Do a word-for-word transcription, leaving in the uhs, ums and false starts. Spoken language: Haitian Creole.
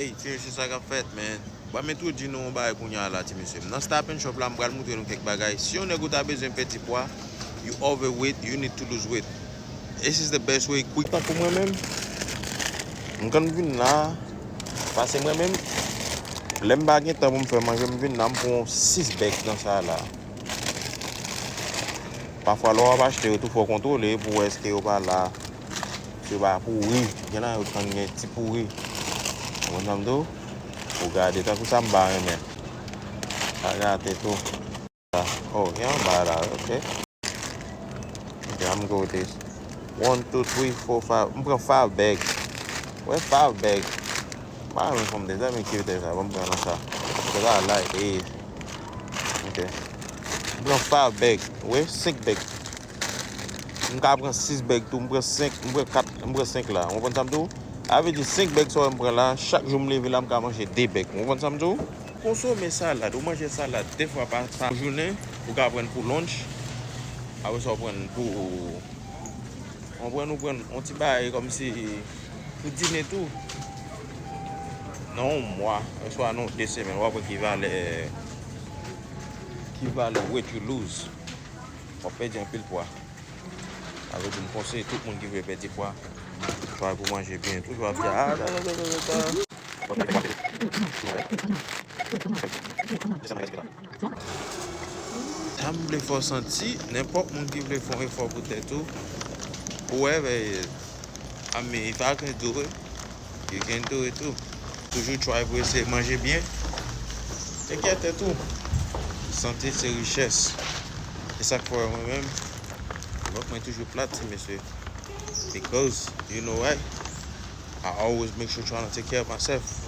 Hey, ti mesye, sa k ap fèt, man? Ban m entwodui nou yon bagay kounye a la, ti mesye. M nan Stop and Shop la, m pral montre nou kèk bagay. Si yon nèg ou ta bezwen pèdi pwa, you overweight, you need to lose weight. This is the best way, quick. Tankou mwen menm, m konn vin la, pase mwen menm, lè m pa gen tan pou m fè manje, m vin la, m pran sis bèg nan sa la. Pafwa, lè w ap achte yo tou, fò w kontwole pou w wè èske yo pa la. Si yo pa pouri, gen nan yo tann gen ti pouri. Ou konprann sa m di w? Ou gade, tankou sa m pa renmen. Pa gate tou. Oh, gen anba la, ok. Ok, I'm go with this. One, two, three, four, five. M pran five bag. Wè, five bag. M pa renmen fanm de zami ki te sa, ban m pran nan sa. Se pa la, e. Ok. M pran five bag. Wè, senk bag. M ka pran sis bag tou, m pran senk, m pran kat, m pran senk la. Ou konprann sa m di w? Sa vle di senk bag sa w wè m pran la, chak jou m leve la, m ka manje de bag. Ou konprann sa m di w? Konsome salad, ou manje salad de fwa pa, pa jounen, ou ka pran pou lunch. Apre sa, ou pran pou, ou pran, ou pran yon ti bagay kòmsi pou dine tou. Nan yon mwa, oswa nan de semèn, w ap wè ki valè, ki valè weight you lose. W ap pèdi anpil pwa. Sa vle di m konseye tout moun ki vle pèdi pwa, try pou manje byen. Toujou ap di, ah, ta, ta, ta, ta, ta. Sa m vle fè w santi, nenpòt moun ki vle fè yon efò pou tèt ou, ou wè, I mean, if I can do it, you can do it too. Toujou try pou eseye manje byen. Take care tèt ou. Sante se richès. E sa k fè mwen menm, vant mwen toujou plat, ti mesye. Because, you know why? I always make sure trying to take care of myself.